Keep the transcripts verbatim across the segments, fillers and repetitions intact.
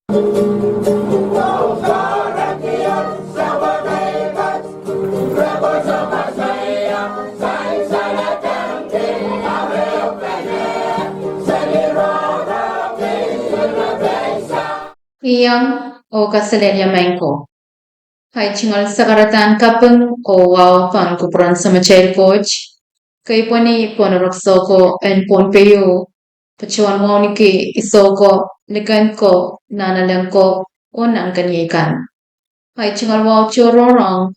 Iang oh kaselehlie maing ko. Ei tungoal sakaradahn kaping oh wahu pahn kupwuren Samatail Koht, keipweni Pohnpei Rek Soko en Pohnpei, patohwan wauneki Isoko, Likend ko, Nahnalek ko, oh Nahnkeniei kan. Ei tungoal wahu tohrohr ong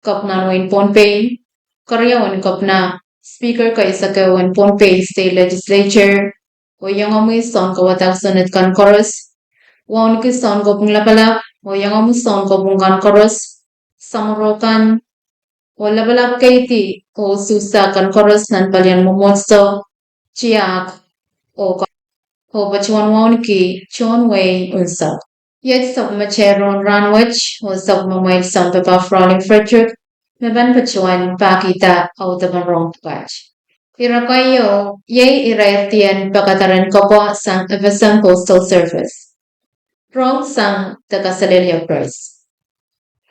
Kepina en wehin Pohnpei, keriau en Kepina, Speaker keisek ehu en Pohnpei State Legislature, oh iangomwi sounkawada kosonned kan koaros, wauneki Sounkopwung Lapalap, oh iangomwi sounkopwung kan koaros, samworo kan, oh lapalap keidi oh usuhsa kan koaros nan palien mwomwohdiso, tiahk, oh ka-, oh patohwan wauneki tohn wehi unsek. Iet sapwellimatail rohng rahnwet, oh sapwellimamwail sounpapah Fraulein Frederick, me pahn patohwan pahkihda audepen rohng pwukat. Ire keieu iei irair dihen pekeder en kopwe sang FSM Postal Service. Rohng sang de kaselehlie pres.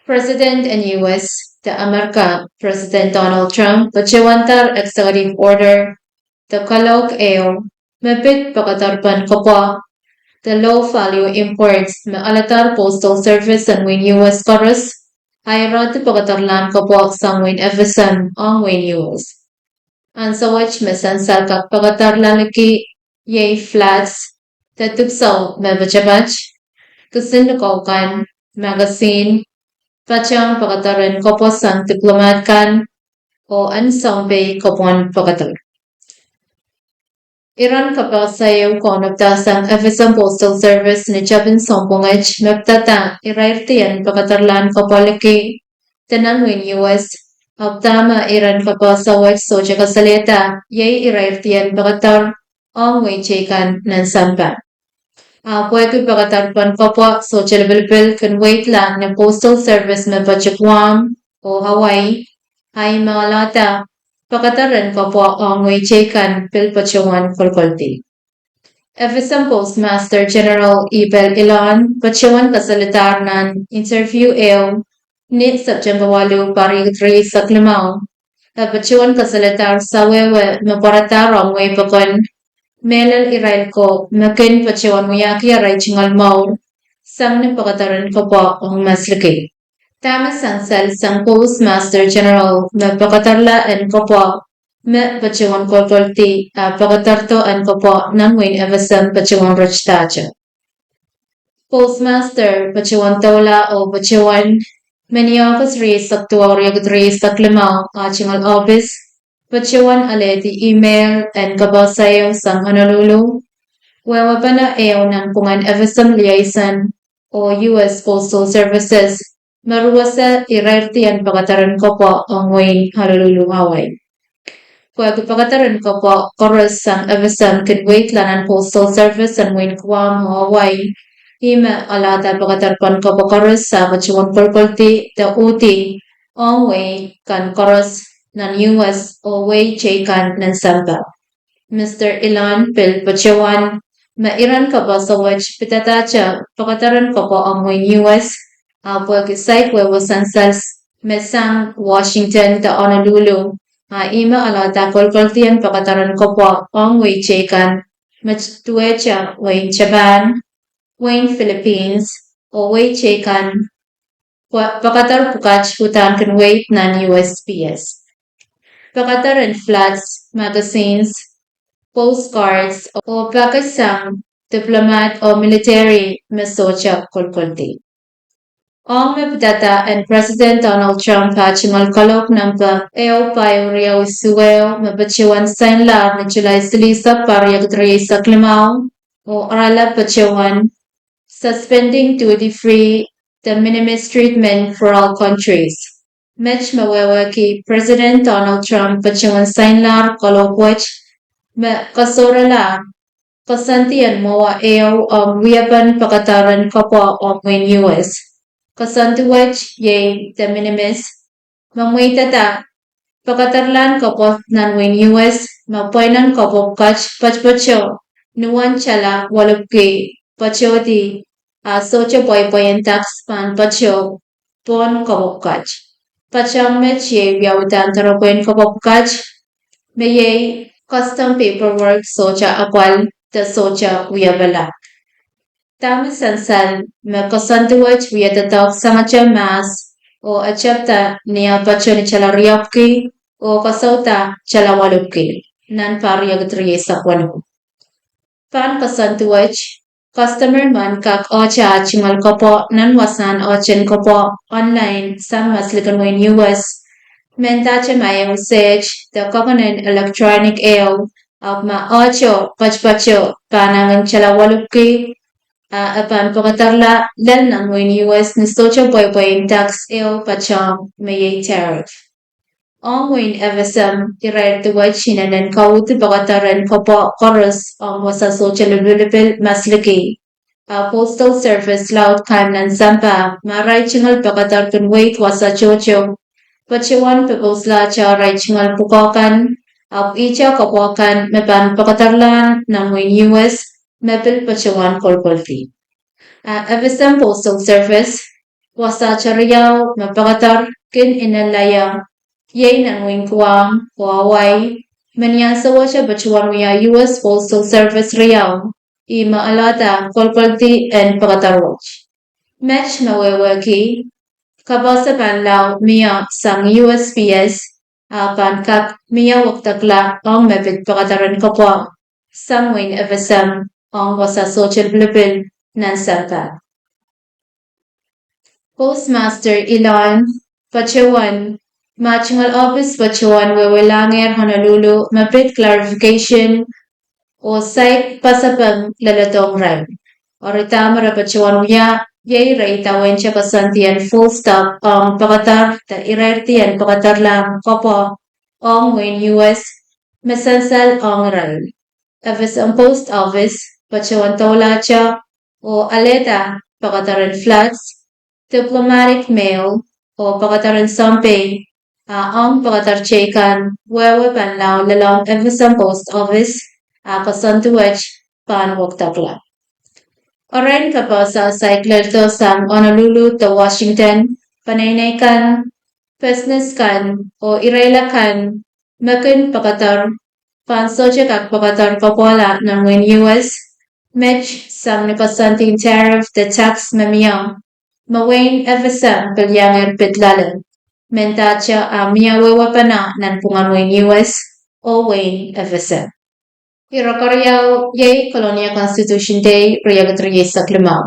President en US de Amerika, President Donald Trump, patohwandahr executive order de kalohk ehu me pid pekederpen kopwe de low value imports me aladahr Postal Service en wehin US koaros, a irehdi pekederlahn kopwe sang wehin FSM ong wehin US. Ansou wet me sansal kak pekederla liki iei flats de dipwisou me poatopoat, kisin likou kan, magazine, patehng pekeder en kopwe sang diplomat kan, oh ansou me pei kopwon pekeder. Iren kapehse ehu kaunopdahsang FSM Postal Service ni tepin sounpwong wet me pidada irair dihen pekederlahn kopwe liki de nan wehin US, ahpw dahme iren kapehse wet sohte kasalehda iei irair dihen pekeder ong wehi teikan nan sampah. A pwehki pekederpen kopwe sohte lipilipil kin weidla ni Postal Service me poatok Guam oh Hawaii, a ih me alehda pekeder en kopwe ong wehi teikan pil patohwan kolkoldi. FSM Postmaster General Epel Elon patohwan kasaledahr nan interview ehu ni September waluh, pahr riekid rieisek limau, e patohwan kasaledahr sawehwe me pwaradahr ong wehi pokon mehlel irail ko me kin patohwan wiahki arail tungoal mour sang ni pekeder en kopwe ong masliki. Dahme sansal sang Postmaster General me pekederla en kopwe me patohwan kolkoldi, a pekederdo en kopwe nan wehin FSM patohwan retidahte. Postmaster patohwan doula oh patohwan, me ni Ohpis rieisek duwau, riekid rieisek limau, a tungoal ohpis patohwan alehdi email en kapehse ehu sang Honolulu, wehwehpene ehu nanpwungen FSM liaison oh US Postal Services, me ruwese irair dihen pekeder en kopwe ong wehin Honolulu, Hawaii. Pwehki pekeder en kopwe koaros sang FSM kin weidla nan Postal Service en wehin Guam oh Hawaii, ih me alehda pekederpen kopwe koaros a patohwan kolkoldi de uhdi ong wehi kan koaros nan US oh wehi teikan nan sampah. Mister Elon pil patohwan me iren kapehse wet pidadahte pekeder en kopwe ong wehin US, a pwehki saik wehwe sansal me sang Washington de Honolulu, a ih me alehda kolkoldihen pekeder en kopwe ong wehi teikan me duwehte wehin Japan, wehin Philippines, oh wehi teikan pwe pekeder pwukat uhdahn kin weid nan USPS. Pekeder en flats, magazines, postcards, oh package sang diplomat oh military me sohte kolkoldi. Ong me pidada en President Donald Trump ah tungoal kalohk nempe ehu pahieu riau isuh ehu me patohwan sainlahr ni Sulai silihsek, pahr riekid rieisek limau, oh oaralap patohwan Suspending Duty Free de Minimis Treatment for All Countries, met me wehwehki President Donald Trump patohwan sainlahr kalohk wet me kasohralahr koasoandi en mwowe ehu ong wiepen pekeder en kopwe ong wehin US. Koasoandi wet iei de minimis, me mweidada pekederlahn kopwe nan wehin US me pweinen kopwe kat poatopoato ni uwen tala welipwki patohdi a sohte pweipwei en tax pahn patoh pohn kopwopw kat. Patohng met iei wiawihda doaropwehn kopwopw kat, me iei custom paperwork sohte apwal de sohte wiewila. Dahme sansal me koasoandi wet wia doadoahk sangete mahs oh e tepda ni ah patoh ni tala riepwiki oh koasouda tala waluhki nan pahr riekid rieisek weneu. Pahn koasoandi wet, customer men kak ohte ah tungoal kopwo nan wasahn ohten kopwo online sang maslikin wehin U S, mendahte ma ehu seht de kokon en electronic ehu, ahpw ma ohto patopato pahn angin tala waluhki, a e pahn pakadarla lel nan wehin U S ni sohte pweipwei en tax ehu patohng me iei tariff. Ong wehin F S M, irair duwet inenen kauhdi pakadar en kopwo koaros ong wasa sohte lipilipil masliki. A Postal Service laud kan nan sampah, ma arail tungoal pakadar kin weid wasa tohto, patohwan poposlahte arail tungoal pwukoa kan, ahpw ihte kopwo kan me pahn pakadarlahng nan wehin U S me pil patohwan kolkoldi. A F S M Postal Service, wasahte riau me pakadar kin inenla ie, iei nan wehin Guam oh Hawaii, me ni ansowohte patohwan wia U S Postal Service riau, ih me alehda kolkoldi en pakadar wet. Met me wehwehki, kapohse pahn lao mie sang U S P S, a pahn kak mie wekidekla ong me pid pakadar en kopwo sang wehin F S M ong wasa sohte lipilipil nan sampah. Postmaster Elon patohwan, ma tungoal ohpis patohwan wehwelahngehr Honolulu me pid clarification oh saik pasapeng leledohng irail. Eri dahme re patohwan wia, iei re idawehn te koasoandi en full stop ong pakadar de irairdi en pakadarlahng kopwo ong wehin U S me sansal ong irail. F S M Post Office patohwan doulahte oh alehda pakadar en flats, diplomatic mail, oh pakadar en sounpei, a ong pakadar teikan wehwe pahn lao lelohng F S M Post Office, a koasoandi wet pahn wekidekla. Erein kapohse saik leledo sang Honolulu de Washington, peneinei kan, business kan, oh irail akan me kin pakadar pahn sohte kak pakadar kopwohla nan wehin U S, met sang ni koasoandin tariff de tax me mie, me wehin F S M pil iangehr pid loale, mendahte a mie wehwepene nanpwungen wehin U S oh wehin F S M. Ire keriau iei Colonia Constitution Day, riekid rieisek limau.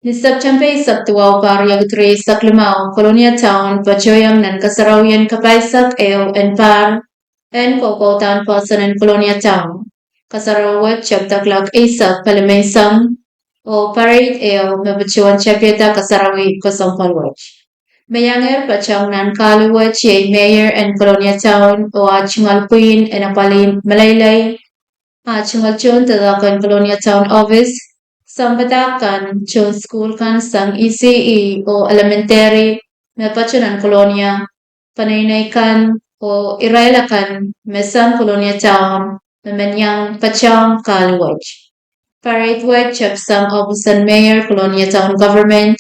Ni September eisek duwau, pahr riekid rieisek limau, Colonia Town patohiong nan kasarawien kapaisek ehu en pahr en kokoudahn poahsoan en Colonia Town. Kasarawi wet tepda kuloak eisek pali menseng, oh parade ehu me patohwan tepiada kasarawi kesempwal wet. Me iangehr patohng nan kahluwa wet iei mayor en Colonia Town oh ah tungoal pwihn en apwalih meleilei, ah tungoal tohn doadoahk en Colonia Town Office, sounpadahk kan, tohn sukuhl kan sang E C E oh elementary me patohwan nan Colonia, peneinei kan oh irail akan me sang Colonia Town me men iang patohng kahluwa wet. Parade wet tepsang ohpis en mayor, Colonia Town Government,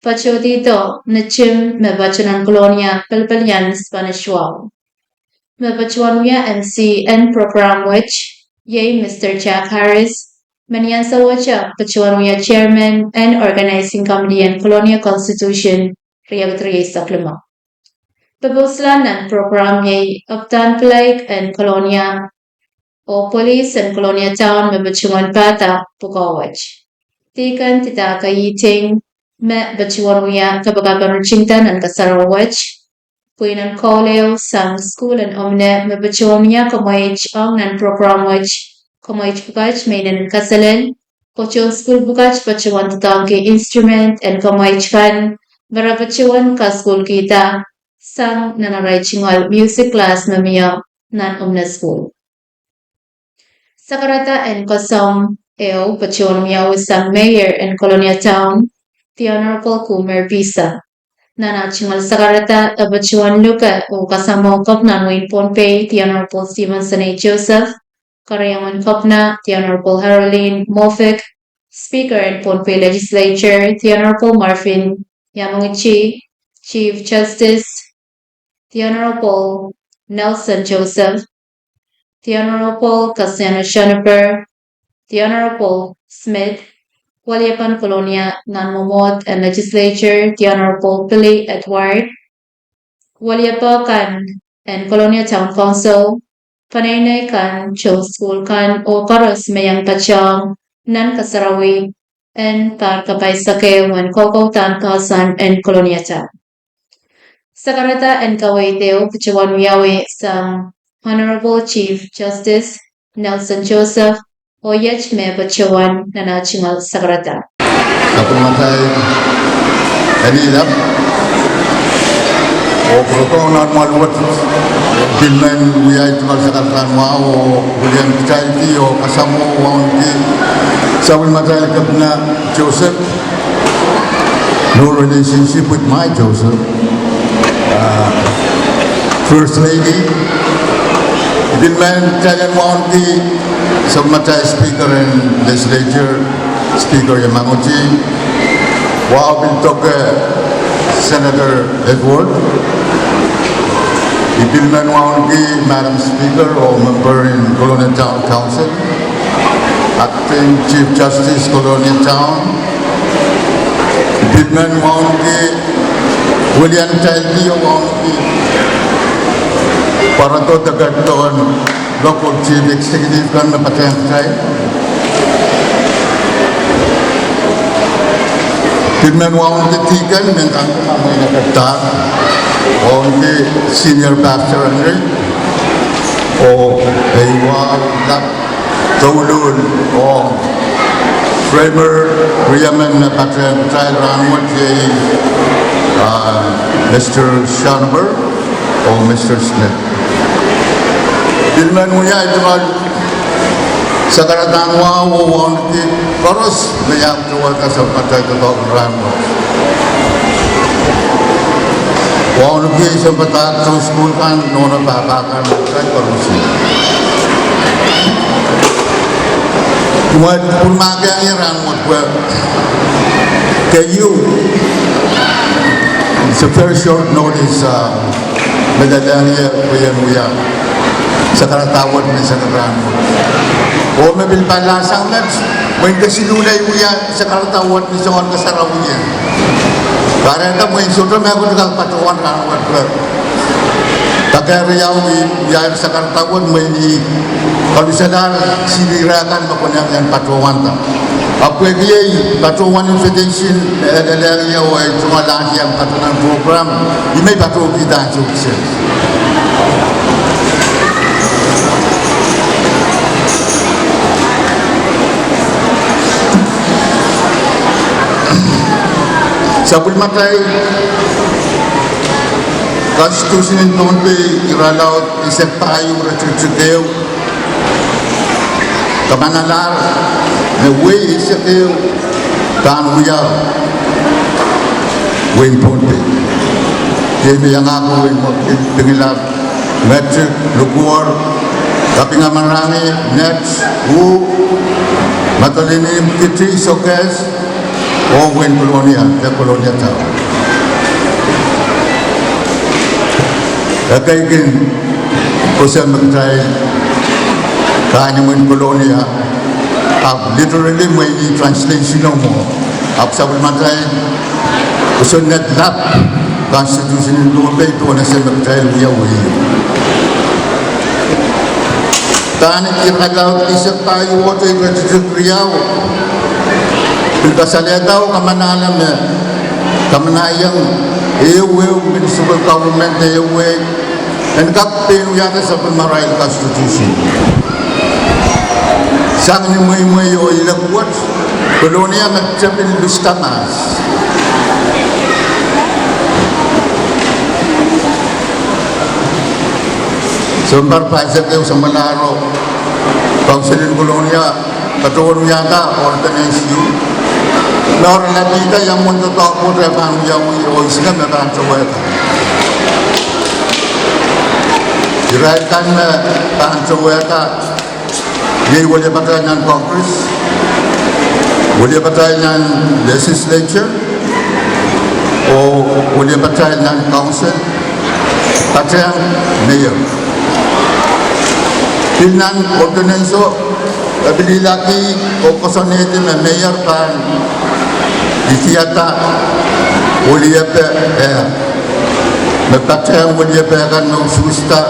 patohdido ni tim me patohwan nan Colonia, pelpelian Spanish Wall. Me patohwan wia M C en program wet iei Mister Jack Harris, me ni ansowohte patohwan wia chairman en organizing committee en Colonia Constitution, riekid rieisek limau. Poposlahn nan program iei apwdahn pilaik en Colonia oh police en Colonia Town me patohwan pahda pwukoa wet. Deacon Didaka Iting me patohwan wia kapakapen ritingada nan kasarawi wet. Pwihn en koul ehu sang sukuhl en Omine me patohwan wia kamweit ong nan program wet, kamweit pwukat me inenen kaselel, oh tohn sukuhl pwukat patohwan doadoahngki instrument en kamweit kan me re patohwan kasukuhlkihda sang nan arail tungoal music class me mie nan Omine sukuhl. Sakarada en koasoi ehu patohwan wiawi sang mayor en Colonia Town, the Honorable Kumer Pisa. Nan ah tungoal sakarada e patohwan luke oh kasamwo Kepina en wehin Pohnpei, the Honorable Stevenson A. Joseph, keriaun Kepina, the Honorable Haroline Moffick, Speaker en Pohnpei Legislature, the Honorable Marvin Yamanguchi, Chief Justice, the Honorable Nelson Joseph, the Honorable Kasiano Schonberg, the Honorable Smith, Weliepen Kolonia nan Mwomwohd en Legislature, the Honorable Billy Edward, Weliepe kan en Kolonia Town Council, peneinei kan, tohn sukuhl kan, oh koaros me iang patohwan nan kasarawi en pahr kapaisek ehu en kokoudahn poahsoan en Kolonia Town. Sakarada en kaweid ehu patohwan wiawi sang Honorable Chief Justice Nelson Joseph, oh iet me patohwan nan ah tungoal sakarada. Sapwellimatail eni lap, oh pwurodo nan mwahl wet, pil men wiawi tungoal sakaradahn wahu, oh wilian kitaildi oh kasamwo wauneki Sapwellimatail Kepina Joseph, no relationship with my Joseph, uh, First Lady. I pil men kitail en wauneki Sapwellimatail Speaker en Legislature, Speaker Yamanguchi, wahu pil doke Senator Edward. I pil men wauneki Madam Speaker oh member en Kolonia Town Council, Acting Chief Justice Kolonia Town. I pil men wauneki, wilian kitaildi oh wauneki pwurodo de ketidohn local chief executive kan me patehng kitail. Pil men wauneki deacon men kan me mwein ketidohr, wauneki senior pastor Henry, oh ei wahu lap douluhl ong Framer riemen me patehng kitail rahnwet, iei, ah, Mister Schonberg oh Mister Smith. Pil men wiawi tungoal sakaradahn wahu oh wauneki koaros me iang towehda Sapwellimatail doadoahk en rahnwet. Wauneki sounpadahk, sounsukuhl kan, nohno pahpa kan, kitail koaros. Kumwail pwurmahkihong ie rahnwet pwe keieu, it's a very short notice, uh, me lelehng ie pwe I en wia sakarada wet ni sakaradahn wet. Oh me pil pahn lahng sang met, mwein kesiluh nei wia sakarada wet ni soangen kasarawi ie. Kahrehda mwein sohte mehkot kak patohwan rahnwet pwe dake riau I wiahier sakarada wet, mwein I kalusalahr sili reh kan me konehng en patohwanda. Ahpw pwehki ei patohwan invitation, eh, lelehng ie oh ei tungoal ahnsou iang patohwan program, I men patohkihda ansou kiset. Sapwellimatail Constitution en Pohnpei, irelaud eisek pahieu, iretikitik ehu, kamanalahr me wehi eisek ehu pahn wia wehin Pohnpei. Iei me iangahki wehin Pohnpei, Pingelap, Metik, Lukuar, Kapinga Marangi, Net, Wu, Madolenihmw, Kiti, Sokehs, oh wehin Kolonia, de Kolonia Town. Ekei kin koasoia me kitail kahnimwen Kolonia, ahpw literally mwein ih translation o mwo, ahpw sapwellimatail kosonned lap Constitution en Pohnpei pohn ese me kitail wia wehi. Pahn irelaud eisek pahieu oh iretikitik riau, pil kasalehda oh kamanahla me kamanahieng ehuehu municipal government ehuehu en kak pein wiahda sapwellimarail Constitution. Sang ni mweimwei oh ilek wet, Kolonia me tepin luskahs. Sounpar pahisek ehu samwalahro, Council en Kolonia patohwan wiahda ordinance ieu. Me oaralapihda ia mwomwen doadoahk wet e pahn wiawi oh isik me pahn towehda. Irail kan me pahn towehda, iei weliepatail nan Congress, Wiliapatail nan legislature oh wiliapatail nan council, patehng mayor. Pil nan ordinance o, e pil ilahki oh koasoanehdi me mayor pahn idiada wiliepe eh, me patehng wiliepe kan me usuhsda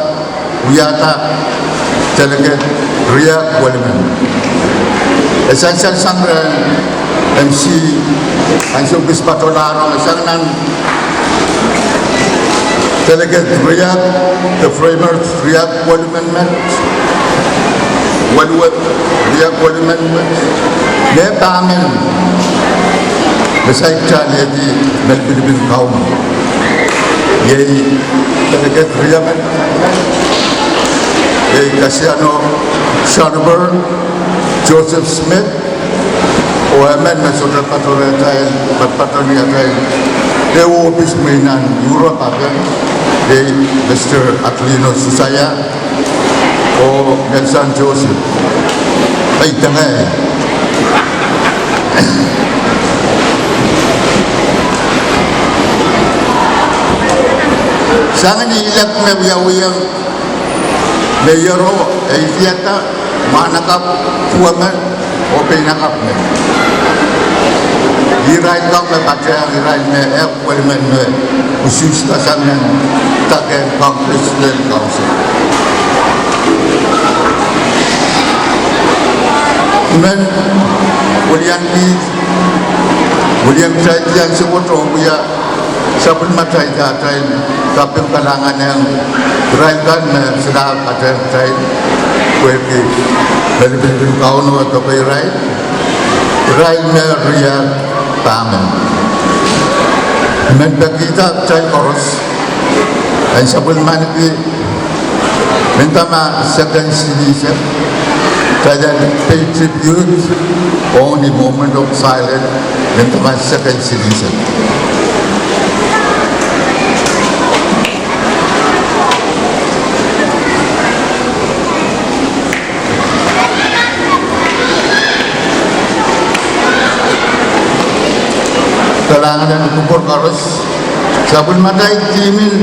wiahda delegate riehk welimen. E sansal sang rehn M C ansou kis patohlahng, e sang nan delegate riehk, the framers riehk welimen met, weliwe riehk welimen met, me pahmen me saikinte alehdi me lipilipil Kauno. Iei delegate riehk men, iei Kasiano Schonberg, Joseph Smith, oh emen me sohte patoh rehtail, patoh ni atail ehu ohpis mwein nan Europe akan, iei Mister Aquilino Susaya oh Nelson Joseph. Ei, tengei. Sang ni ilek me wiawiong me iero, e idiada mwahnakapw duwemen oh peinakapw men. Irail kak me patehng irail me ehk welimen me usuhsda sang nan dake Congress lel council. I men wiliandi, wiliandi kitail ansou wet oh wia sapwellimatail, atail kaping kalahngan ong irail kan me solahr patehng kitail, pwehki me lipilipil Kauno e doke irail, irail me riehk pahmen. I men pekihda kitail koaros en sapwellimaniki, mehnda ma second citizen, kitail en pay tribute ong ni moment of silence, mehnda ma second citizen. Kalahngan en kupwur koaros. Sapwellimatail theme en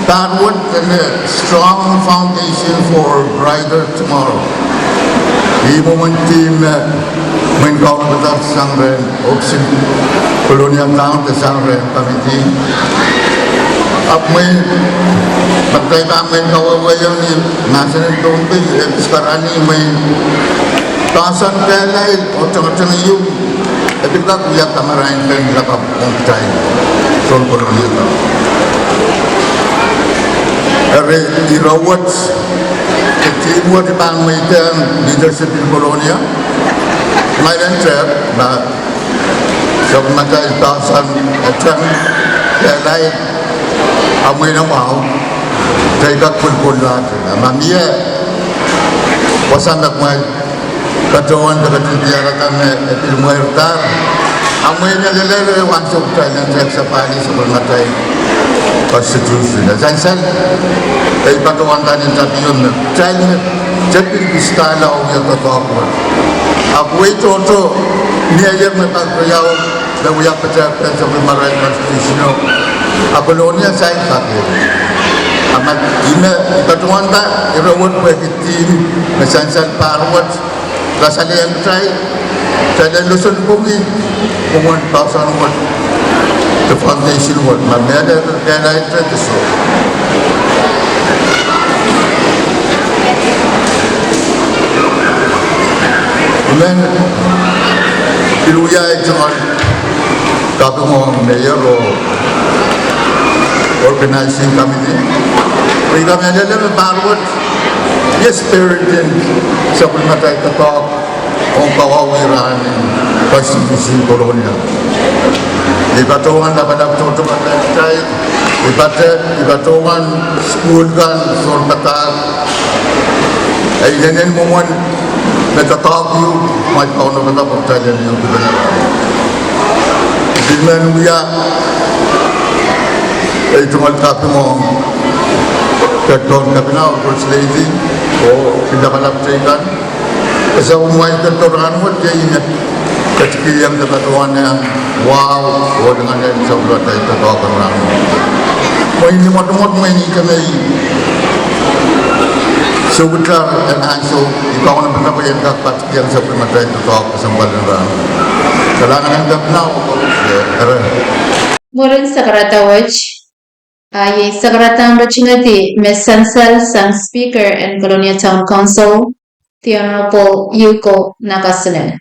pahr wet, a strong foundation for brighter tomorrow. Ih mwomwen theme me mwein kaunopada sang rehn ohpis en Kolonia Town de sang rehn committee. Ahpw mwein, ma kitail pahn mwein kawehwehiong ni mahsen en Pohnpei, e pil karanih mwein poahsoan kehlail oh tengeteng ieu, e pil kak wia kamarainpen lakapw ong kitail soun Kolonia. Eri ire wet, theme wet I pahn mweidehng leadership en Kolonia, ma I en tehk, ma sapwellimatail poahsoan, eh, teng kehlail, a mwein mwahu, kitail kak kolkollahte. Ma mie wasa me kumwail patohwan de ketin diarada me e pil mweirdahr, a mwein lelehr ansou kitail en tehk sapahl sapwellimatail Constitution. E sansal, e patohwan pahn tapio me kitail me tepil pil sdahla oh wia doadoahk wet. Ahpw wei tohto, ni ier me pahn riau, me wia petehk sapwellimarail Constitution o, a Kolonia saik kak. A ma I me, I patohwanda ire wet pwehki theme me sansal pahr wet, kasalehiong kitail, kitail en loson pwungki, pwungen poahsoan wet, de foundation wet, ma mehlel kehlail de soh. I men pil wia ei tungoal kaping ong mayor oh organizing committee. Pwe I kamehlele me pahr wet, iei spirit en sapwellimatail doadoahk ong kawauwih rahn en Constitution Kolonia. I patohwan lapalap tohto kan rehn kitail, I pate, I patohwan sukuhl kan, sounpadahk, e inenen mwomwen me doadoahk ieu, ma I kaunopada pwe kitail en iang kupwure. I men wia ei tungoal kaping ong Kepina, First Lady, oh pil lapalap teikan. E sapwellimatail doadoahk rahn wet iei me Ketikihong de patohwan wahu oh lingan en sapwellimatail doadoahk en rahn. Mwein ni mwadumwadmwein I kemei soukitar en ansou, I kaunop en pahn kak ketikihong sapwellimatail doadoahk kesempwal en rahn. Kalahngan en Kauno, ere. Mwurin sakarada wet, a iei sakaradahn ritingedi me sansal sang Speaker en Kolonia Town Council, The Honorable Yuko Nakasone.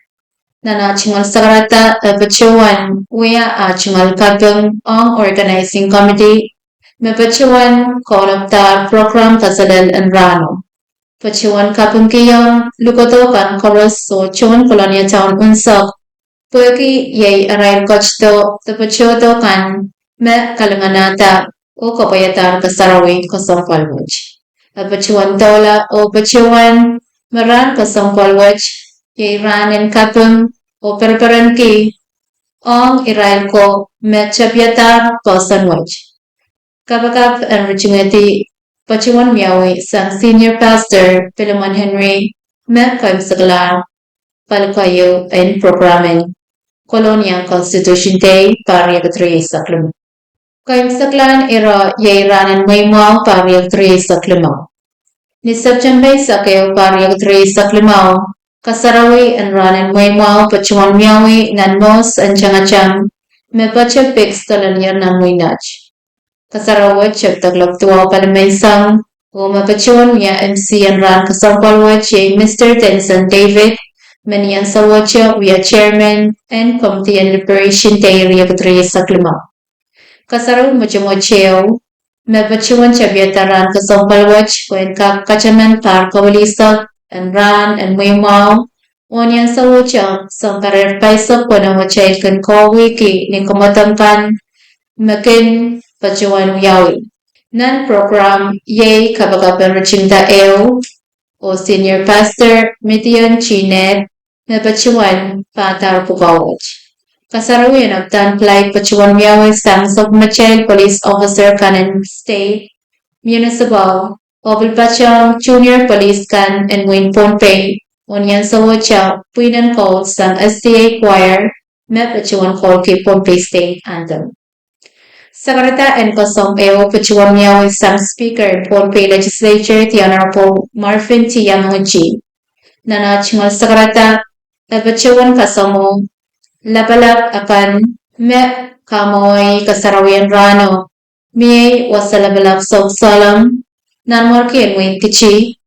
Nan ah tungoal sakarada e patohwan wia ah tungoal kaping ong Organizing Committee me patohwan kaunopadahr prokram kaselel en rahno. Patohwan kapingkihong lukodo kan koaros oh tohn Kolonia Town unsek, pwehki iei arail ketido de patohdo kan me kalinganahda oh kapwaiadahr kasarawi kesempwal wet. E patohwan doula oh patohwan me rahn kesempwal wet iei rahn en kaping oh pereperenki ong irail ko me tapihadahr poahsoan wet. Kapakap en ritingedi patohwan wiawi sang Senior Pastor Philemon Henry me keimwseklahr pali keieu en prokram en Kolonia Constitution Day pahr riekid rieisek limau. Keimwseklahn ire iei rahn en mweimwahu pahr riekid rieisek limau. Ni September eisek ehu pahr riekid rieisek limau, kasarawi en rahn en mweimwahu patohwan wiawi nan mohs en tangatang me patoh Big Stone Lanier nan Mweinat. Kasarawi wet tepda kuloak duwau pali menseng, oh me patohwan wia MC en rahn kesempwal wet iei Mister Denson David, me ni ansowohte wia chairman en Committee en Liberation Day riekid rieisek limau. Kasarawi mwotomwot ehu me patohwan tapihada rahn kesempwal wet pwehn kak kataman pahr kawilisek en rahn en mweimwahu, oh ni ansowohte sounparer pahisek weneu atail kin kohwihki ni kamwadong kan me kin patohwan wiawi. Nan prokram iei kapakap en ritingda ehu oh Senior Pastor Midian Tinet me patohwan pahdahr pwukoa wet. Kasarawi en apwtehn flag patohwan wiawi sang sapwellimatail police officer kan en state, municipal, oh pil patohwan junior police kan en wehin Pohnpei, oh ni ansowohte pwihn en koul sang SDA choir me patohwan koulki Pohnpei State Anthem. Sakarada en koasoandi ehu patohwan wiawi sang Speaker en Pohnpei Legislature, The Honorable Marvin T. Yamauchi. Nan ah tungoal sakarada e patohwan koasoandi lapalap akan me kamwahwihi kasarawi en rahno, me iei wasa lapalap South Salem, Nanmwarki en wehin Kitti,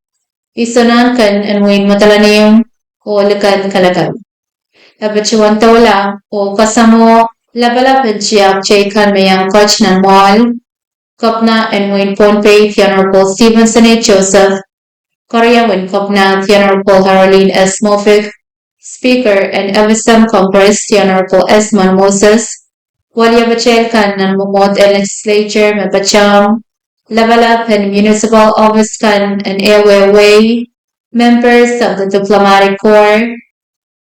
Iso Nahnken en wehin Madolenihmw, oh likan Kalakal. E patohwan doula oh koasoandi lapalap en tiahk teikan me iang koht nan mwoahl, Kepina en wehin Pohnpei, The Honorable Stevenson A. Joseph, Keriau en Kepina, The Honorable Haroline S. Moffick, Speaker en FSM Congress, The Honorable Esmond Moses, weliepatail kan nan mwomwohd en Legislature me patohwan, lapalap en municipal office kan en ehuehu wehi, members of the diplomatic corps,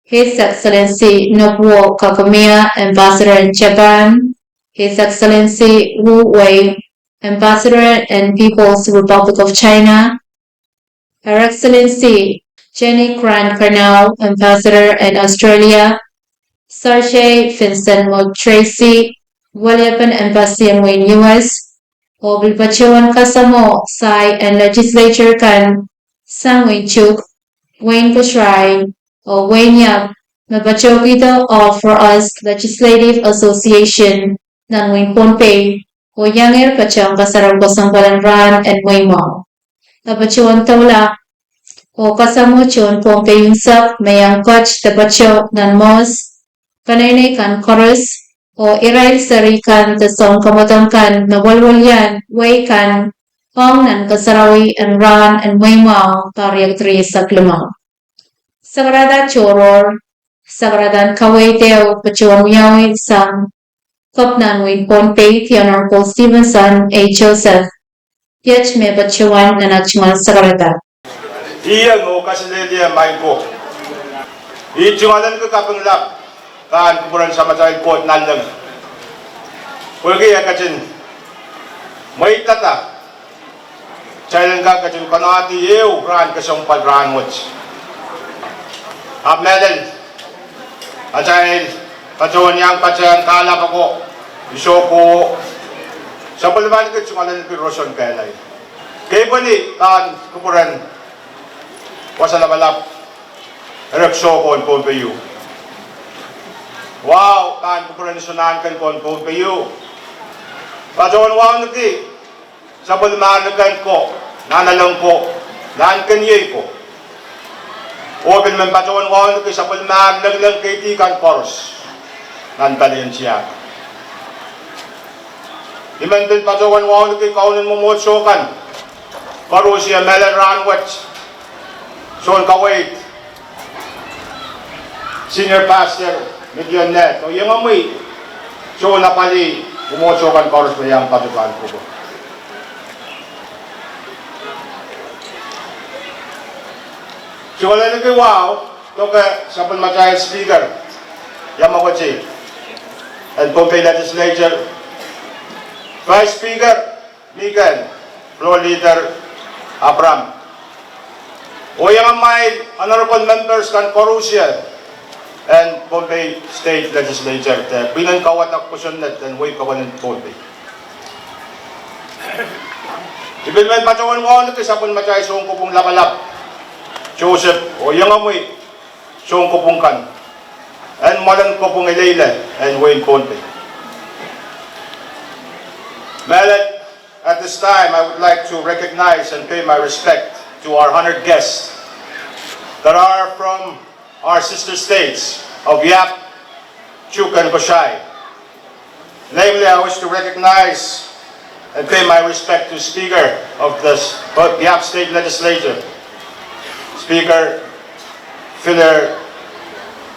His Excellency Nobuo Kagomiya, Ambassador en Japan, His Excellency Wu Wei, Ambassador en People's Republic of China, Her Excellency Jenny Grant Carnell, Ambassador en Australia, Sergey Vincent Motracy, weliepen Embassy en wehin U S, oh pil patohwan koasoandi sai en legislature kan sang wehin Chuuk, wehin Kosrae, oh wehin Iap, me patohkihdo All for Us Legislative Association nan wehin Pohnpei, oh iangehr patohwan kasarawi kesempwal en rahn en mweimwahu. E patohwan doula oh koasoandi tohn Pohnpei unsek me iang koht de patoh nan mohs, peneinei kan koaros, oh irail seri kan de soun kamwadong kan me welwelian wehi kan ong nan kasarawi en rahn en mweimwahu pahr riekid rieisek limau. Sakarada tohrohr, sakaradahn kaweid ehu patohwan wiawi sang Kepina en wehin Pohnpei, The Honorable Stevenson A. Joseph. Iet me patohwan nan ah tungoal sakarada. Ih iang oh kaselehlie maing ko. Ih tungoal en kaping lap pahn kupwuren Samatail Koht nanleng, pwehki e ketin mweidada kitail en kak ketin konohdi ehu rahn kesempwal rahnwet. Ahpw mehlel, Atail patohwan iang patehng kahlap ako, I soh ko, sapwellimanki tungoalenki roson kehlail. Keipweni pahn kupwuren wasa lapalap, erek soh ko en Pohnpei. Wahu pahn kupwuren Iso Nahnken ko en Pohnpei. Patohwan wauneki sapwellimahr liken ko, nanalek ko, nahnken iei ko. Oh pil men patohwan wauneki sapwellimahr lengleng keidi kan koaros nan palien tiahk. I men pil patohwan wauneki kaunen mwomwohdiso kan koaros, mehlel rahnwet, soun kaweid, Senior Pastor Midion Ned, oh iengomwi soun apwalih mwomwohdiso kan koaros me iang patohwan kupwur. Tungoalenki wahu doke sapwellimatail Speaker, Yamaguchi, en Pohnpei Legislature, Vice Speaker, Miken, Floor Leader Abraham, oh iengamail honorable members kan koaros en Pohnpei State Legislature, de pwihnen kauwadak kosonned en wehi pokon en Pohnpei. I pil men patohwan wauneki sapwellimatail sounkopwung lapalap, Joseph, oh iengomwi sounkopwung kan, en mwoalen kopwung eleile en wehin Pohnpei. Mehlel, at this time, I would like to recognize and pay my respect to our honored guests that are from our sister states of Yap, Chuuk, and Koshai. Namely, I wish to recognize and pay my respect to Speaker of the Yap State Legislature, Speaker Filer,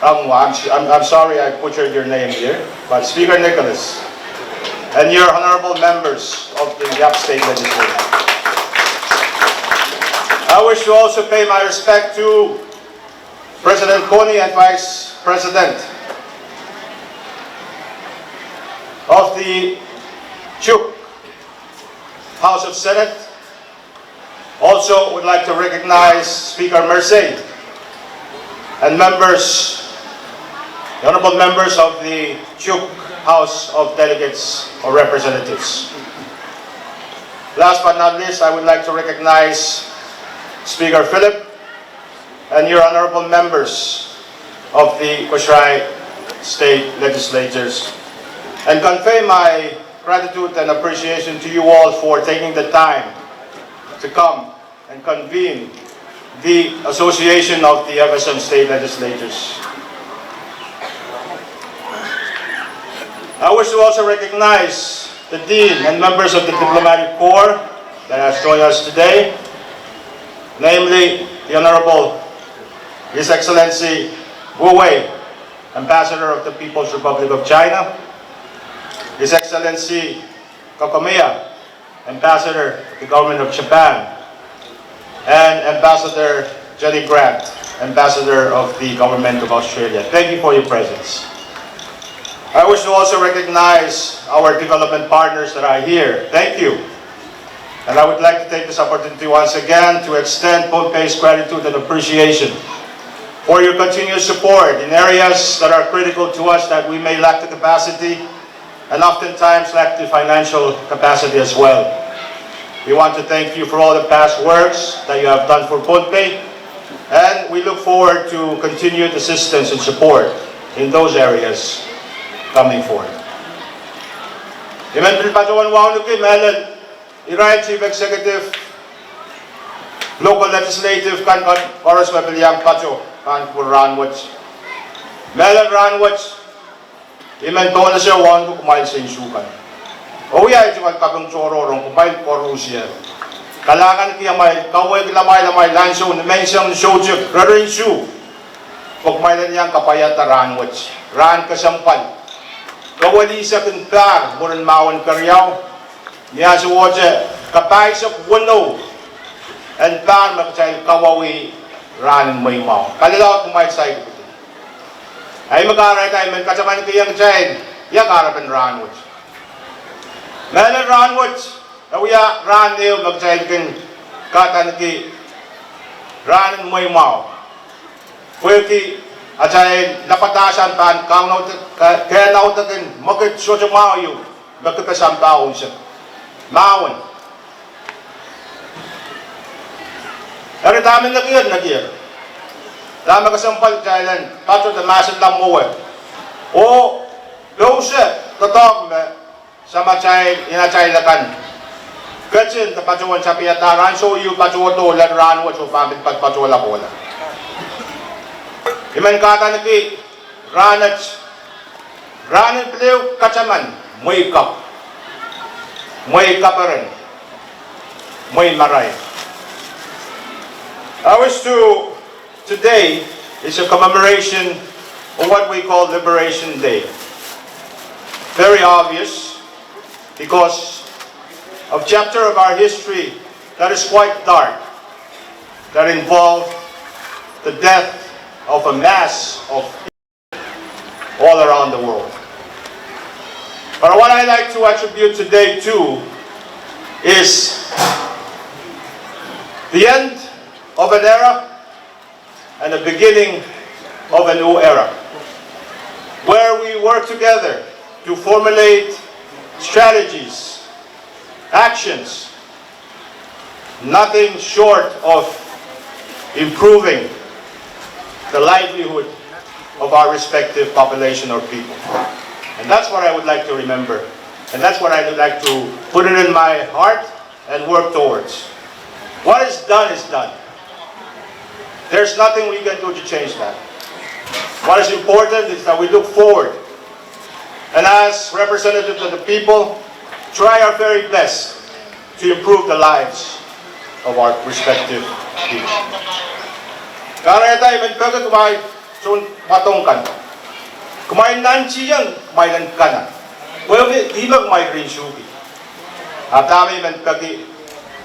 um, I'm, I'm, I'm sorry I butchered your name here, but Speaker Nicholas, and your honorable members of the Yap State Legislature. I wish to also pay my respect to President Coney and Vice President of the Chuuk House of Senate. Also would like to recognize Speaker Mersey and members, the honorable members of the Chuuk House of Delegates or Representatives. Last but not least, I would like to recognize Speaker Philip and your honorable members of the Kosrae State Legislatures, and convey my gratitude and appreciation to you all for taking the time to come and convene the Association of the F S M State Legislatures. I wish to also recognize the Dean and members of the Diplomatic Corps that has joined us today, namely the Honorable His Excellency Wu Wei, Ambassador of the People's Republic of China, His Excellency Kakomiya, Ambassador of the Government of Japan, and Ambassador Jenny Grant, Ambassador of the Government of Australia. Thank you for your presence. I wish to also recognize our development partners that are here. Thank you. And I would like to take this opportunity once again to extend Pohnpei's gratitude and appreciation for your continued support in areas that are critical to us that we may lack the capacity and oftentimes lack the financial capacity as well. We want to thank you for all the past works that you have done for Pohnpei, and we look forward to continued assistance and support in those areas coming forward. I men pil patohwan wauneki mehlel irail Chief Executive, Local Legislative kan, kan koaros me pil iang patoh pahn kupwur rahnwet. Mehlel rahnwet, I men pohnese wauneki kumwail seiloak kan. Oh wia ei tungoal kaping tohrohr ong kumwail koaros. Kalahnganki amwail kawehla amwail, amwail ansou ni menseng, ni soutik, reren isuh, pwe kumwail en iang kapwaiada rahnwet, rahn kesempwal, kawehla eisek en pahr mwurin mahwen keriau, ni ansouohte kapahisek weneu en pahr me kitail kawauwih rahn en mweimwahu. Kalelaud kumwail saikinte. Ahi me kahrehda I men katamankiong kitail ia kahrepen rahnwet. Mehlel rahnwet, e wia rahn ehu me kitail kin kadaneki rahn en mweimwahu, pwehki Atail lapwadahsang pahn kaunaude-, ke-, kehnaudekin mwekid sohte mwahu ieu me kipe sampah unsek. Mahwen. Eri dahme nekier, nekier. Dahme kesempwal kitail en patohdo mahsen lam mwowe. Oh, pouse doadoahk me samatail, inatail akan ketin de patohwan tapihadahr ansou ieu patohdo lel rahnwet oh pahn pil pat patohla kohla. I men kadaniki rahnet, rahnen pil ehu kataman, mwehi kap, mwehi kaperen, mwehi marain. I wish to Today is a commemoration of what we call Liberation Day. Very obvious, because of chapter of our history that is quite dark, that involved the death of a mass of all around the world. But what I like to attribute today to is the end of an era and the beginning of a new era, where we work together to formulate strategies, actions, nothing short of improving the livelihood of our respective population or people. And that's what I would like to remember. And that's what I would like to put it in my heart and work towards. What is done is done. There's nothing we can do to change that. What is important is that we look forward and, as representatives of the people, try our very best to improve the lives of our respective people. Kahrehda I men peki kumwail tohn wadong kan, kumwail nantihong kumwail en kana, pwe ihme kumwail rin suki. Ahpw dahme I men peki,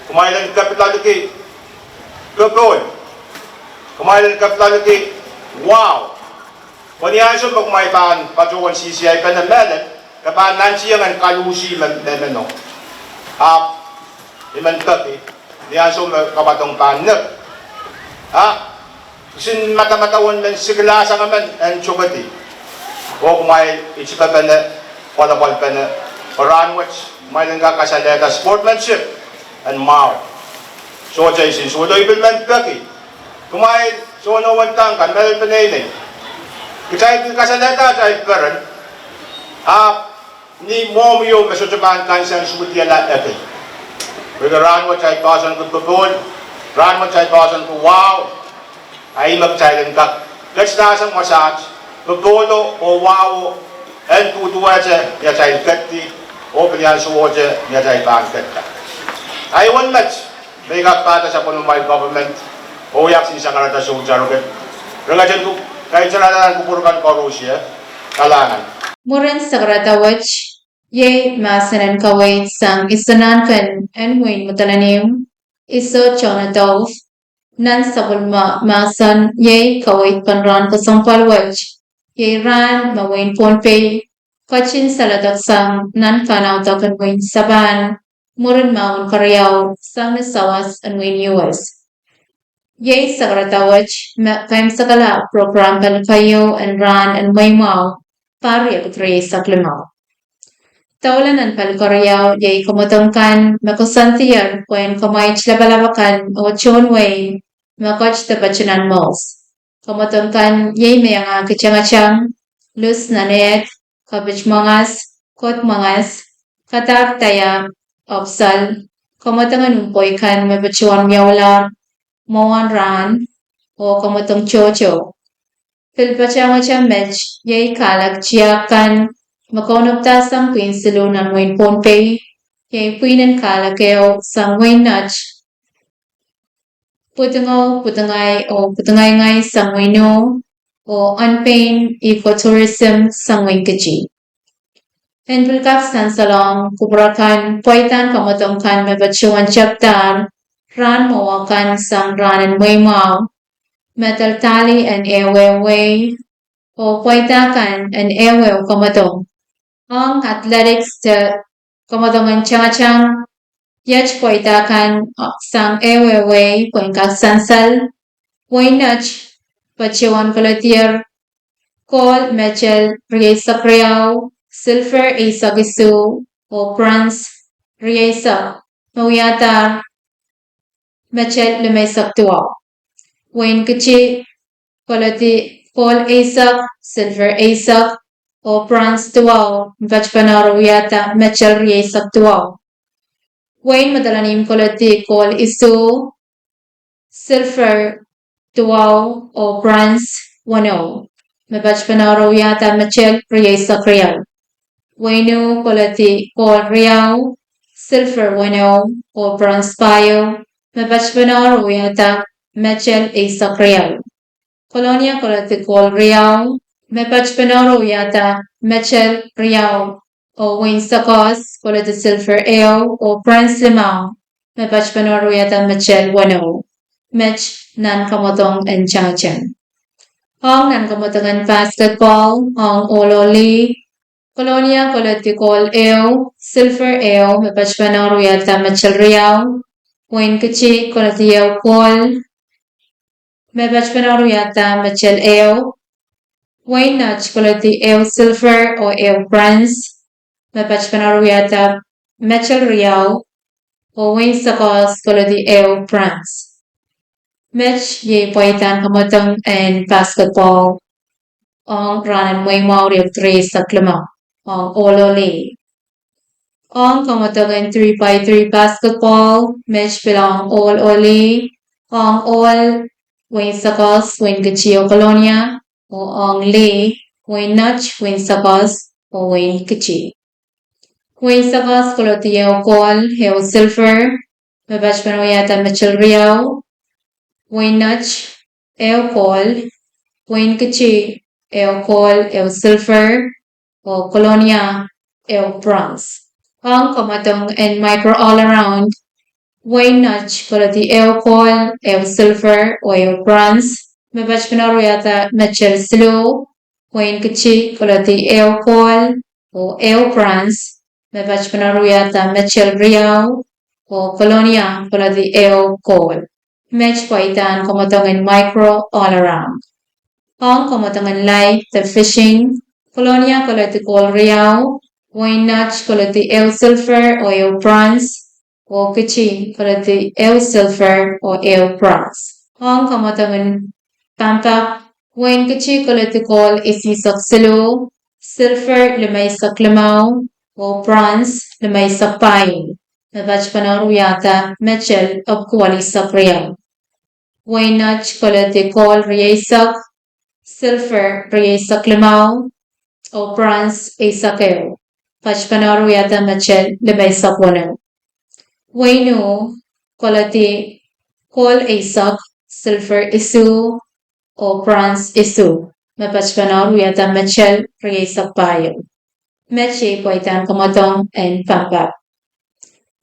kumwail en kepiloaliki popohl, kumwail en kepiloaliki wahu. Pwe ni ansou me kumwail pahn patohwan sihsiaipene mehlel, ke pahn nantihong en kaluhsi me, me meno. Ahpw I men peki, ni ansou me kapwadong pahn nek, a, kisin madamadau en men sikilasang emen en tokedi, oh kumwail itipepene, pwelopwelpene, pwe rahnwet kumwail en kak kasalehda sportsmanship en mwahu. Sohte isin sohte, I pil men peki kumwail sonowen tang kan, mehlel peneinei, kitail pil kasalehda atail peren, ahpw ni mwohmw ieu me sohte pahn kansensuwedihala ekei. Pwehki rahnwet kitail poahsoanki popohl, rahnwet kitail poahsoanki wahu, a ih me kitail en kak ketinasang wasaht, popohlo oh wahuo en duduwehte ni atail kedi, oh pil ansouohte ni atail pahn kedla. Ahi wen met me I kak pahda sapwellimamwail government oh wia kisin sakarada sohte saruke, re ketin kasalehda nan kupwur kan koaros, e kalahngan. Mwurin sakarada wet, iei mahsen en kaweid sang Iso Nahnken en Wein Madolenihmw, Iso Tohnadauf, nan sapwellime mahsen iei kaweid pahn rahn kesempwal wet, iei rahn me wehin Pohnpei ketin saledeksang nan kahnaudaken wehin Sapahn mwurin mahwen keriau sang ni sawas en wehin U S. Iei sakarada wet me keimwseklahn prokram pali keieu en rahn en mweimwahu, pahr riekid rieisek limau. Doula nan pali keriau iei kamwadong kan me koasoandier pwehn kamwait lapalap akan oh tohn wehi me ket de patohwan mous. Kamwadong kan iei me iangahki tangatang, lus nan ehd, kepit mwangas, koad mwangas, kadair daia, opsal, kamwadong en mpwoi kan me patohwan wiaulahr mwohn rahn, oh kamwadong tohto. Pil patohwanohte met iei kahlek tiahk kan me kaunopada sang pwihn siluh nan wehin Pohnpei, iei pwihn en kahlek ehu sang wehin Nett, pwudingo, pwudingai oh pwudingaingai sang wehin Ih, oh Unpaid Ecotourism sang wehin Kiti. En pil kak sansalohng kupwur akan pweidahn kamwadong kan me patohwan tepdahr rahn mwowe kan sang rahn en mweimwahu, me daldali en ehuehu wehi, oh pweida kan en ehuehu kamwadong, ong athletics de kamwadong en tangatang, iet pweida kan sang ehuehu wehi pwehn kak sansal, wehin Nett patohwan koledier Kohl metal rieisek riau, silver eisek isuh, oh bronze rieisek, me wiadahr metal limeisek duwau. Wehin Kiti koledi kohl eisek, silver eisek, oh bronze duwau, me patopanehr oh wiahda metal rieisek duwau. Wehin Madolenihmw koledi kohl isuh, silver duwau, oh bronze weneu, me patopanehr oh wiahda metal rieisek riau. Wehin Wu koledi kohl riau, silver weneu, oh bronze pahieu, me patopanehr oh wiahda metal eisek riau. Kolonia koledi kohl riau, me patopanehr oh wiahda metal riau, oh Wehin Sokehs koledi silver ehu, oh bronze limau, me patopanehr oh wiahda metal weneu. Met nan kamwadong en tangatang. Ong nan kamwadong en basketball, ong ohl oh lih, Kolonia koledi kohl ehu, silver ehu, me patopanehr oh wiahda metal riau. Wehin Kiti koledi ehu kohl, me patopanehr oh wiahda metal ehu. Wehin Net koledi ehu silver oh ehu bronze, me patopanehr oh wiahda metal riau, oh Wehin Sokehs koledi ehu bronze. Met iei pweidahn kamwadong en basketball ong rahn en Mweimwahu riekid rieisek limau, ong ohl oh lih. Ong kamwadong en three by three basketball, met pil ong ohl oh lih, ong ohl Wehin Sokehs, Wehin Kiti oh Kolonia, oh ong lih, Wehin Net, Wehin Sokehs, oh Wehin Kiti. Wehin Sokehs koledi ehu kohl, ehu silver, me patopanehr oh wiahda metal riau. Wehin Net ehu kohl, Wehin Kiti ehu kohl, ehu silver, oh Kolonia ehu bronze. Ong kamwadong en micro all around, Wehin Net koledi ehu kohl, ehu silver, oh ehu bronze, me patopanehr oh wiahda metal siluh. Wehin Kiti koledi ehu kohl, oh ehu bronze, me patopanehr oh wiahda metal riau, oh Kolonia koledi ehu kohl. Met pweidahn kamwadong en micro all around. Ong kamwadong en lai de fishing, Kolonia koledi kohl riau, Wehin Net koledi ehu silver oh ehu bronze, oh Kiti koledi ehu silver oh ehu bronze. Ong kamwadong en pampap, Wehin Kiti koledi kohl isihsek siluh, silver limeisek limau, oh bronze limeisek pahieu, me patopanehr oh wiahda metal epwiki walisek riau. Wehin Net koledi kohl rieisek, silver rieisek limau, oh bronze eisek ehu, patopanehr oh wiahda metal limeisek weneu. Wehin Wu koledi kohl eisek, silver isuh, oh bronze isuh, me patopanehr oh wiahda metal rieisek pahieu. Met iei pweidahn kamwadong en pampap.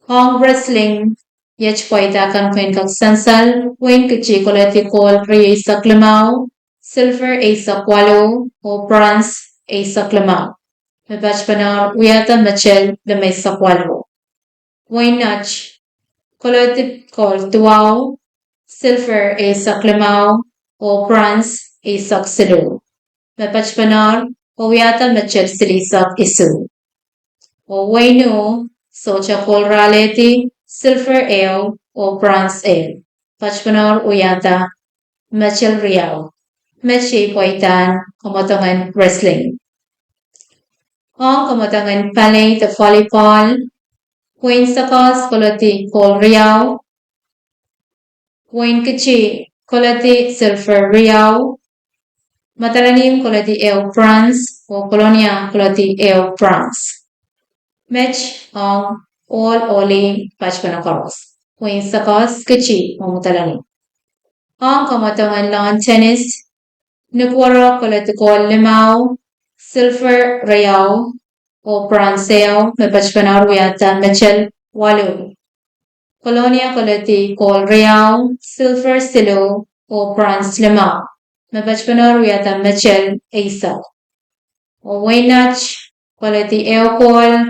Ong wrestling, iet pweida kan pwehn kak sansal. Wehin Kiti koledi kohl rieisek limau, silver eisek waluh, oh bronze eisek limau, me patopanehr wiahda metal limeisek waluh. Wehin Net koledi kohl duwau, silver eisek limau, oh bronze eisek siluh, me patopanehr oh wiahda metal silihsek isuh. Oh Wehin Wu sohte kohl re alehdi, silver ehu, oh bronze ehu, patopanehr oh wiahda metal riau. Met iei pweidahn kamwadong en wrestling. Ong kamwadong en palei de volleyball, Wehin Sokehs koledi kohl riau, Wehin Kiti koledi silver riau, Madolenihmw koledi ehu bronze, oh Kolonia koledi ehu bronze. Met ong ohl oh lih patpene koaros, Wehin Sokehs, Kiti oh Madolenihmw. Ong kamwadong en lawn tennis, Nukuoro koledi kohl limau, silver riau, oh bronze ehu, me patopanehr wiahda metal waluh. Kolonia koledi kohl riau, silver siluh, oh bronze limau, me patopanehr wiahda metal eisek. Oh Wehin Net koledi ehu kohl,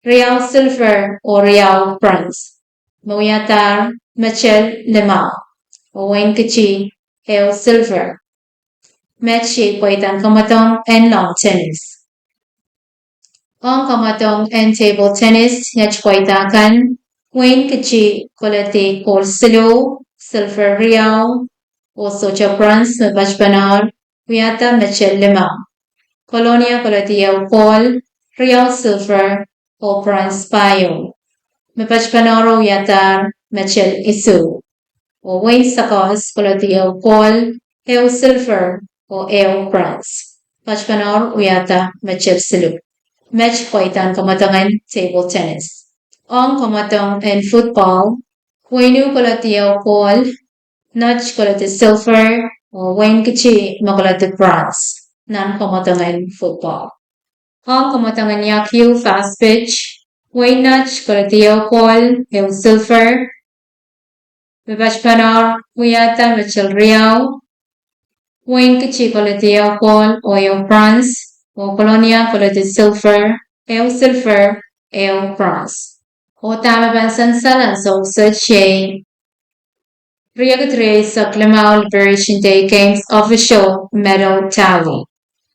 riau silver, oh riau bronze, me wiadahr metal limau. Oh Wehin Kiti ehu silver. Met iei pweidahn kamwadong en lawn tennis. Ong kamwadong en table tennis, iet pweida kan: Wayne Kiti koledi kohl siluh, silver riau, oh sohte bronze me patopanehr wiahda medal limau. Kolonia koledi ehu kohl, riau silver, oh bronze pahieu, me patopanehr oh wiahdahr medal isuh. Oh Wayne Sakos koledi ehu kohl, ehu silver, oh ehu bronze, patopanehr wiahda medal siluh. Met pweidahn kamwadong en table tennis. Ong kamwadong en football, Wayne U koledi ehu kohl, Nat koledi silver, oh Wayne Kiti me koledi bronze nan kamwadong en football. Ong kamwadong en iakiu, fast pitch, Wayne Nat koledi ehu kohl, ehu silver, me patopanehr wiahda medal riau. Wayne Kiti koledi ehu kohl oh ehu bronze, oh Kolonia koledi silver, ehu silver, ehu bronze. Oh dahme pahn sansal ansou wet iei riekid rieisek limau Liberation Day Games official medal tally.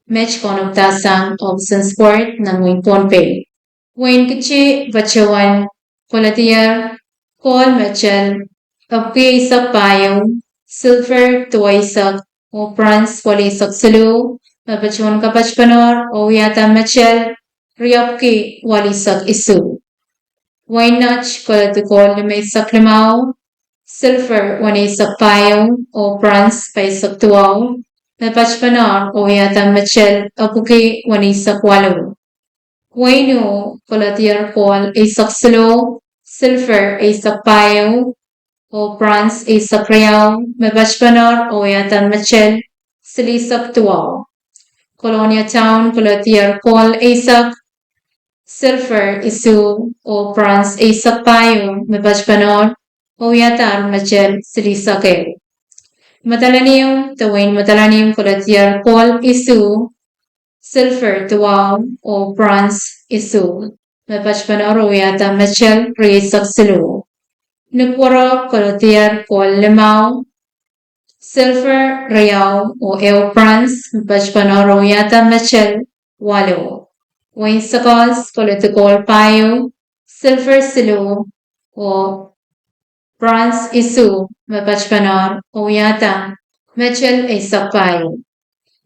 Met kaunopada sang ohpis en sport nan wehin Pohnpei. Wayne Kiti patohwan koledier kohl medal epwiki eisek pahieu, silver duweisek, oh bronze welieisek siluh, me patohwan kapatopanehr oh wiahda medal riepwiki welieisek isuh. Wayne Nat koledi kohl limeisek limau, silver weneisek pahieu, oh bronze pahisek duwau, me patopanehr oh wiahda medal epwiki weneisek waluh. Wayne U koledier kohl eisek siluh, silver eisek pahieu, oh bronze eisek riau, me patopanehr oh wiahda medal silihsek duwau. Kolonia Town koledier kohl eisek, silver isuh, oh bronze eisek pahieu, me patopanehr oh wiahdahr medal silihsek ehu. Madolenihmw, Dewayne Madolenihmw koledier kohl isuh, silver duwau, oh bronze isuh, me patopanehr oh wiahda medal rieisek siluh. Nukuoro koledier kohl limau, silver riau, oh ehu bronze, me patopanehr oh wiahda medal waluh. Wayne Sakos koledi kohl pahieu, silver siluh, oh bronze isuh, me patopanehr oh wiahda medal eisek pahieu.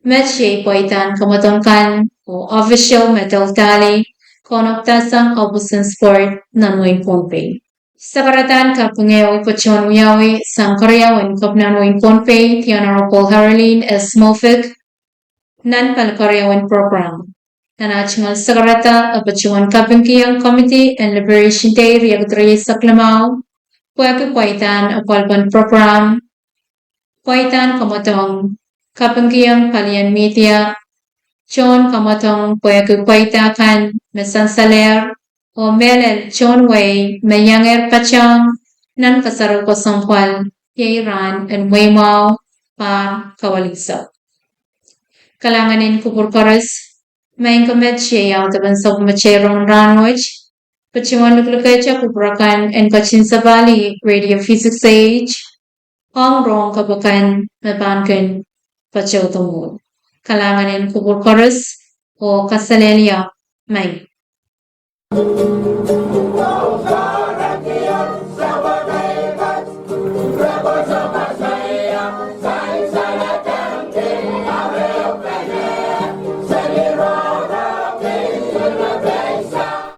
Met iei pweidahn kamwadong kan oh official medal tally kaunopada sang ohpis en sport nan wehin Pohnpei. Sakaradahn kaping ehu patohwan wiawi sang keriau en Kepinahn wehin Pohnpei, The Honorable Haralin S. Moffitt, nan pali keriau en program. Nan ah tungoal sakarada e patohwan kapingkihong Committee en Liberation Day riekid rieisek limau pwehki pweidahn apwalipen program, pweidahn kamwadong, kapingkihong palien media tohn kamwadong pwehki pweida kan me sansalehr, oh mehlel tohn wehi me iangehr patohng nan kasarawi kesempwal, iei rahn en Weimwahu, pahr kawelisek. Kalahngan en kupwur koaros. Maing ko, met iei audepen sapwellimatail rong en rahnwet. Patohwan likilikihte kupwur akan en ketin sapahl Radio V six H ong rohng kapw akan me pahn kin patohdo mwohn. Kalahngan en kupwur koaros oh kaselehlie, maing.